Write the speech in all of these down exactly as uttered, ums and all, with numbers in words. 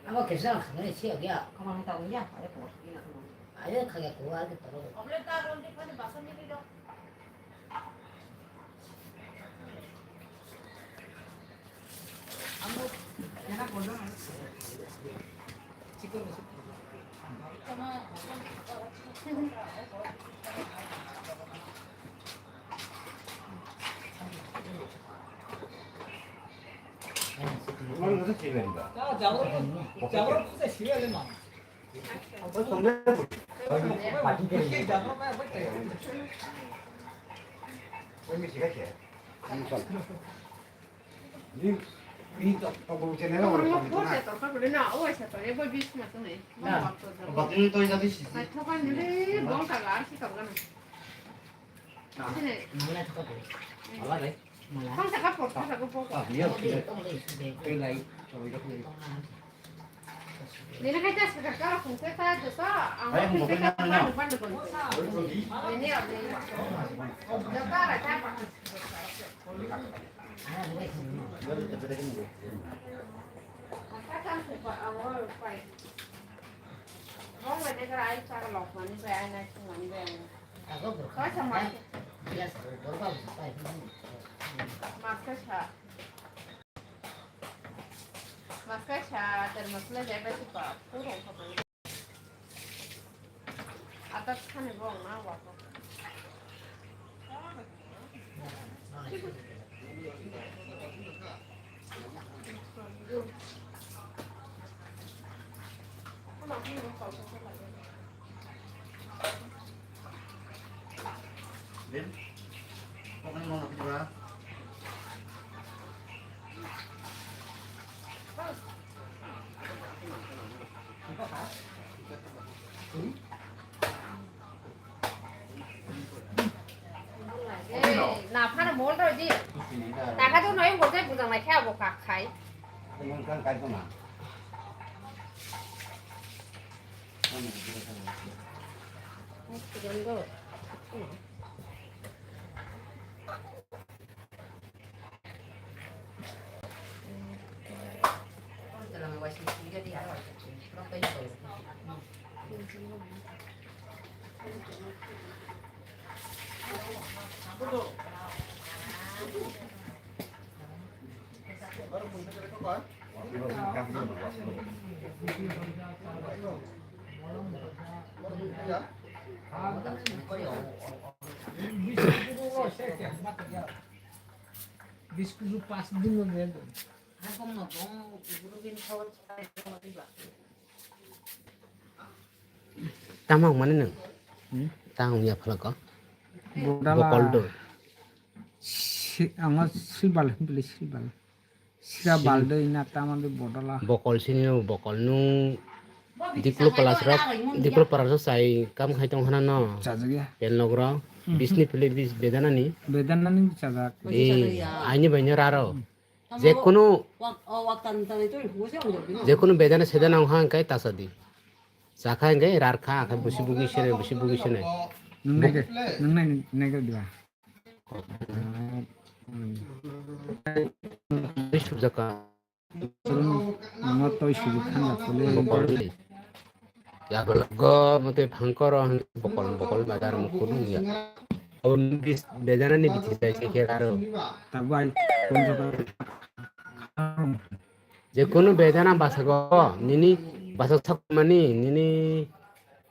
Amo kisa khangni siyok ya. Ayo khaya kuwa ke toro. Maskasa, termosla jai bai si pa, puro khapai. Atat khani bong na wako. Na phano bol rw di. Taka do noi bol tei bujang lai khe abo kak khai. Tamo mani nung? Hmm? Tamo ya phalako? Bodala. Bokol do. Si, anga silbal, bili silbal. Sira balde ina tamande bodala. Bokol sini no, bokol nung diklo palas rok, diklo paras rok sai kam khai tong hana no. Chajak ya. Pen log rok, hmm, bisni pili bis bedana ni. Bedana ni chajak. Eh, aini bai no raro. Hmm. Jekunu, jekunu bedana sedana wng kha hwnkhe tasa di. Chakha hwnkhe rar kha, khe busi bugi sene, busi bugi sene. Nung nai, nung nai, nai, nai, nai, Sujaka. Nongo toi sujuk thangya pole. Bokol ni. Ya bokol go mote phangkoro bokol bokol badar mukhunu ya. Aboni bis bedana ni bithi jai se khe aro. Tabai. Jekunu bedana basago nini basak sakmani nini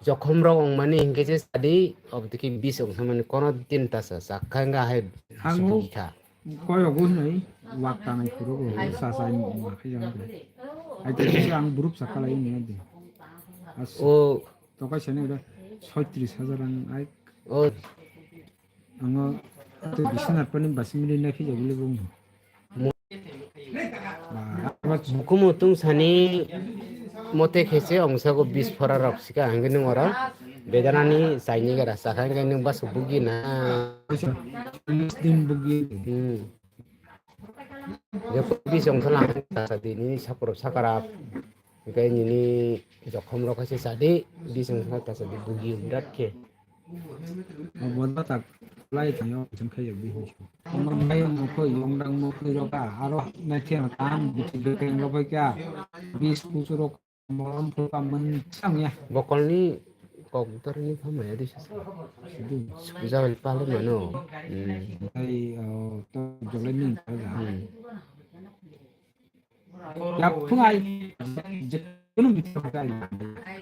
jokhom rok wngmani hinkhe se sadi obotiki bis wngsamani kono din tasa chakha wngkha hai. Ang subugi kha. Koyogo hinwi wak tanai phuru bo sasa ma khe jang de. Ai te se ang burup sakha lai ni de. As o tokai sene ore soitris hajar ang ai. O ang te bisna pani basmili na khe jagule bung. Bukumu tungsani mote khe se ongsago bis phora rok sika hwnkhe nwng oro bedanani chaini gara chakha hwnkhe nwng baso bugi na. Din bugi. Hmm. Bisong khe lang kasa di nini sakrop sakrap. Hingke nini jokhom rok khe se sadi, bisong khe kasa di bugi birat khe. Obo da tak lai thayo jeng khe yag di. Omo bai mo kho yong dang mo kho rok a, aro na khe tam bithi bekeng rok bai kya. Bis kusu rok morom phuka mani chang ya. Bokolni kok dorni pha maya di sasa. Sidi. Jabal pale mano. Hmm. Ai, oh, to jole ni ta ja. Hmm. Ya phung ai. Je kono bithi ta ai.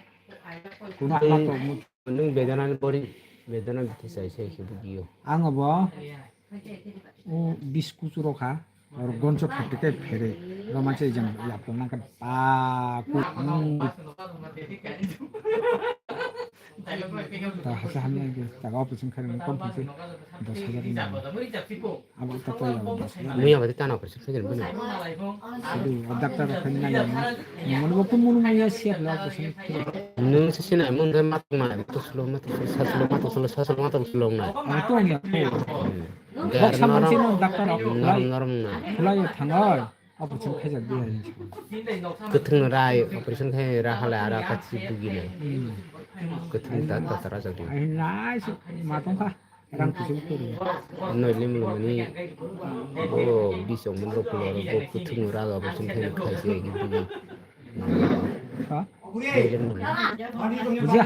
Kono ala to mu. Nung bedana ni bori, bedana bithi sai sai khe bugiyo. Ang bo. O bis kusu rok ha, or goncho phatte te phere, roma che jang yapto nang khe pa ku, mm. Ta hasa hamya ke, ta operation khairok ni kom phaise dos hajar ni. Abo ta to ya dos hajar. Muya bade tana operation khairok ni. Sidu, o doctor rok khaina ya. Mungmani bo kun munu maya siap la ko sini. Nung sisi na mun de mat ma to slo ma to slo sa slo ma to slo sa slo ma to slo na. Ah, to na. Kok saman sino doctor rok. Norom norom na. Khulai thangai. Operation khaijak di hai. Kwthwng rai operation khai ra halai ara kachi bugi na. Kwthwng ta ta tara jagdi. Ai nai ma tong kha. Rang kusum kuru. Noi lim lumani. Bo bisong mun rok pulo ro bo kuthung raga bo sum thai khai se gi bi. Ha? Noi lim lumani. Buja.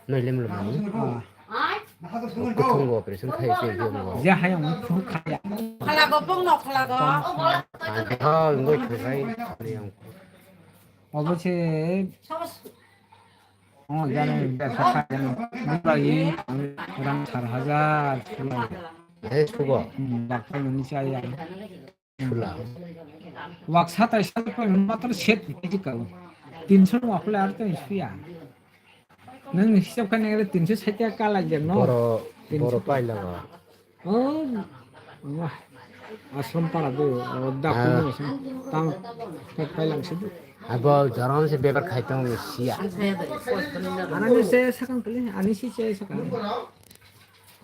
Noi lim lumani. Ah. Kuthung go operation khai se gi mo. Ja hayang mun khu khaya. Khala go pong no khala go. Ang ha ngoi khai khai. Obo se. Oh, jani, jani, jani. Mulai, rang sar hajar, mulai. Eh, sugo. Hmm, doctor ni saya. Sula. Wak satai satai pa matro set, iti kau. Tinso no apple ar to ispiya. Nang hisab kan nang tinso satai kala jeng no. Boro, boro paila ba. Oh, wah. Ashram para do, oh, da Ah. Kuno ashram. Tang, tak pailang sidu. Abo jorom se bebar khai tong siya. Ani se sakang kali, ani si se sakang.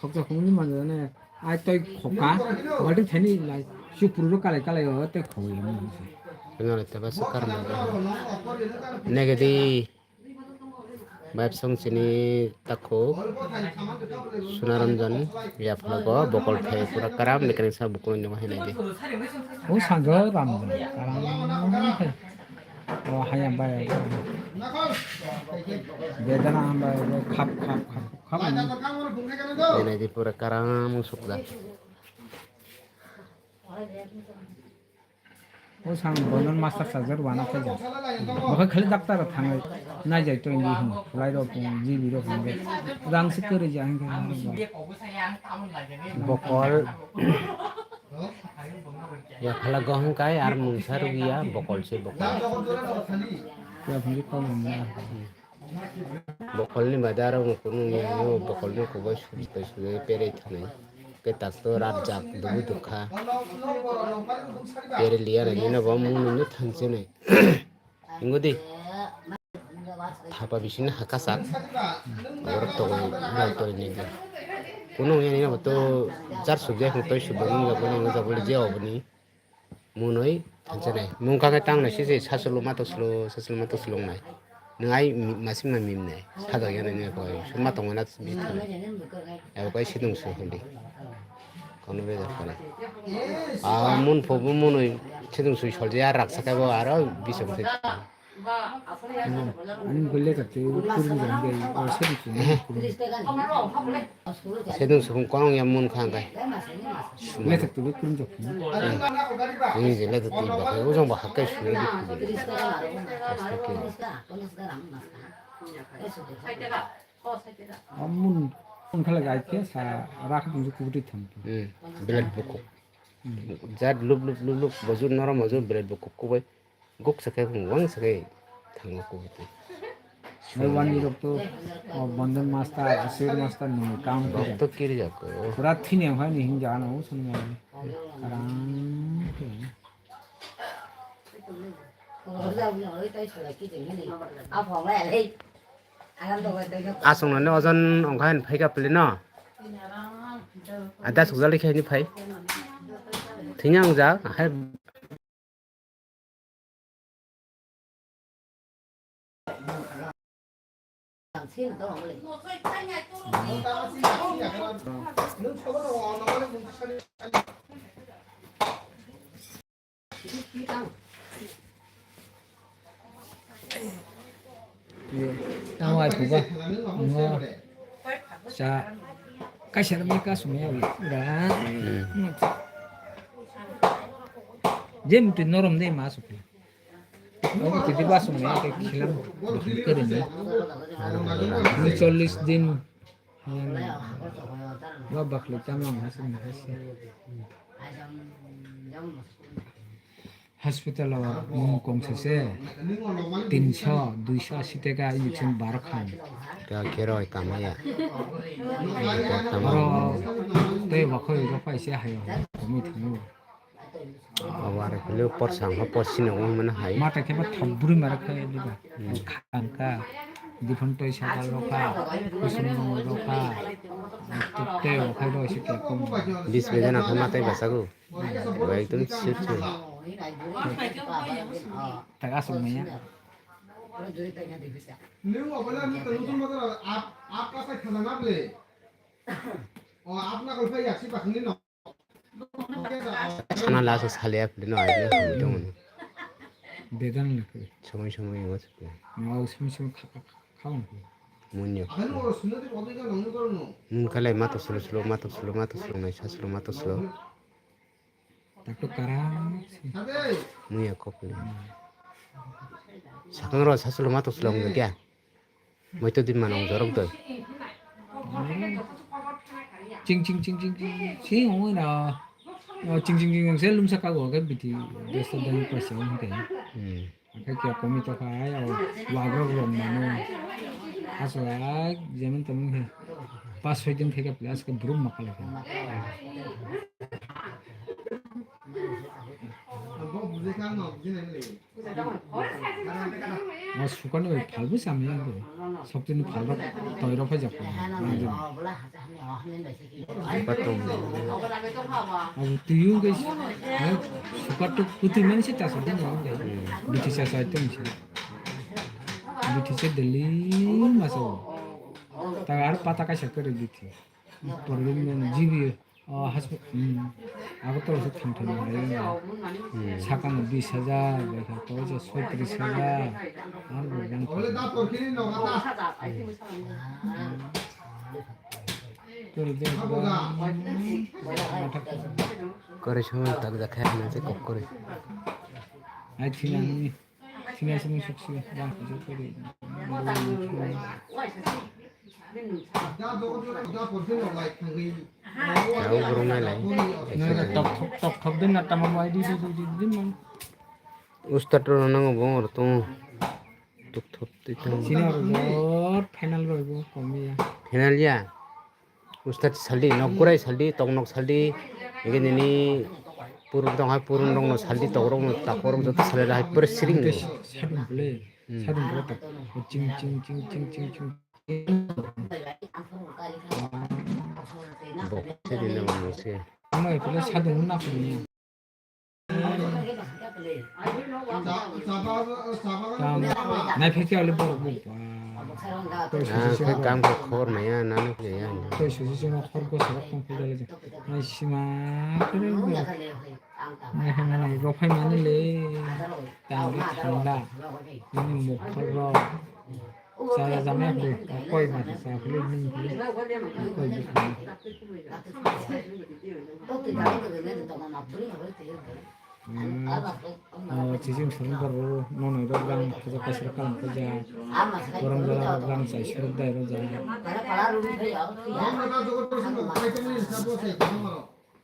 Khoksa khumuni manjana, ai toi khoka, bati thani lai, supuru kalai kalai o toi khoi. Nore te ba sakar ma. Negedi. Bai bwswng chini takhuk Sunaranjan yaphalago bokol phai pura karam ni kwrwngsa bukuno nungwi hinwi di. O sanjo Ramjan karam khe. O hayam bai. Bedana hambai khap khap khap khap. Hinwi di pura karam sukjak. O sang bonon master sajak wana khe ja. Bo khe khali doctor thangwi naijai tongwi hin. Khwlai rok tong, G B rok tong. Rang se kwrwi ja hin khe. Bokol. Ya phala gohong kai ar mungsa rugya bokol se bokol. Ya phungi kok mungya. Bokolni bade aro wng kunu wngya, bokolni kubui sujai sujai perei thanai. Khe tak to rajak dubu dukha. Perei liya nai nino bo mungno thanse nai. Wngwi di. Thapa bisini hakasak. Borok tongwi bai tongwi nini. Kunu wngya nino bo to jar sujai khong toi sujai nini jaboni jaboni je oboni. Munoi thansa nai. Mung kha khe tang nai sisi sasolo matok solo, sasolo matok solo nai. Nung ai mi-, masing ma mim nai. Sajak ya nai nai koi. Suma tong na bi thanai. Abo koi sidung su hindi. Kono be jar kare. Ah, mun pho bu munoi sidung su sol ya rak saka bo aro bisong se. Ani gole ka te kurung jang de, o se ni kurung. Sedung sukung konong ya mun khang kai. Le tak tu kurung jok. Ni je le tu ba kai ujang ba hakai suri di. Amun, mun khala gai ke sa rak tu kubri tham. Hmm. Belet bukuk. Jat lup lup lup lup bojor norom bojor belet bukuk kubai. Guk sakai wang sakai thango kubai. Wani rok to, oh, Bondan master, Asir master ni kam kore. Rok to kiri jako. Pura thini ang ni hinja ano sunu mani. Karang. Asong nani ojon ongkha hin phaika pili no. Ada sukjali khe hini phai. Tini ang jak, hai. Tamo ai phuba. Ngo. Sa. Kaisa rwmani kasumya ura. Jem tu norom de ma supi. Omo titi ba song ya ke khilam kere ni. Ni chollis din. Ba bakle chamang hasin hasin. Hospital o mung kong sese tinso duiso asi teka injection baro khan. Ka kero kamaya. Oro tei wakhoi rok pai se hayo komoi thango. Abo are kule por sangha por sini wng mano hai. Mata khe ba thok bwrwi mara khe diba. Khangka, diphantoi sakal rokha, kusum rong rokha, tei rokha rok se khe kom. Bis bejana khe matai basago. Ba ekdom sip sip. Tak asuk maya. Nung obola nung tong nung tong motor ap ap ka sai khana na ble. O ap na kol phai yak si pakhni no. Sana laso saliya pili no aile hamtong no. Bedan lakhe. Somoi somoi ngo sukle. Ngo somoi somoi kha kha kha. Munyo. Mun kale mato solo solo mato solo mato solo nai sa solo mato solo. Takto kara. Muya kopni. Sakang ro sasulo mato sulong kya. Moito di manong jorok doi. Ching ching ching ching ching ching ongoi na. Ching ching ching se lumsa kago ke biti. Desta dani prasa ong ke. Hmm. Akhe kya komi to kha ai o wagrok rok mano. Aswk jemen temen khe pas soi din theke plus ke brum ma kale khe. Ma sukani bai phalbu sami ang khe. Soktini phalrok toirok phai jak. Abo twiwi wngkhe hai sukatuk kwtwi mani se chasajak wngkhe. Bithi chasai tongse. Bithi se daily masa o. Ta ar pata kaisa kwrwi bithi. Problem nang G B o haspa-, hmm. Agartala se thang thang lai. Hmm. Sakano bis hajar, bai kha, to je soitris hajar. Ar bo bang. Kore song tak da kha na se kok kore. Ai thina ni, thina sini suksi bang kujur kore. Au burung nai lai. Nang tok tok tok tok din na tama bai di di di di di man. Ustad ro nang bong ro tong. Tuk thop twi thang. Sini oro jor final roi bo komi ya. Final ya. Ustad saldi, nok gurai saldi, tong nok saldi, ege nini purun tong hai purun rong no saldi, tong rong no takor rong joto salai hai pura siring ni. Sadung bole, hmm. Sadung bole tak, ching ching ching ching ching ching. Bok se din na mo se. Ano epile sadung na puni. Naiphaikhe ale borok bo ba. Tei susi sima kam khe khobor maya nanu khe ya. Tei susi sima khorgo sabak tong khe jale je. Nai sima khe borok. Nai hwnna nai rok phai mani le. Tang thanda. Nini mokol rok. Chaya jamya koi, koi mati sa kuli nung kuli. Koi bukuli. Hmm. Oh, chiching surung karo, nono rok rang kaja kasir kalam kaja. Korang jala rok rang chai suruk dai rok jala.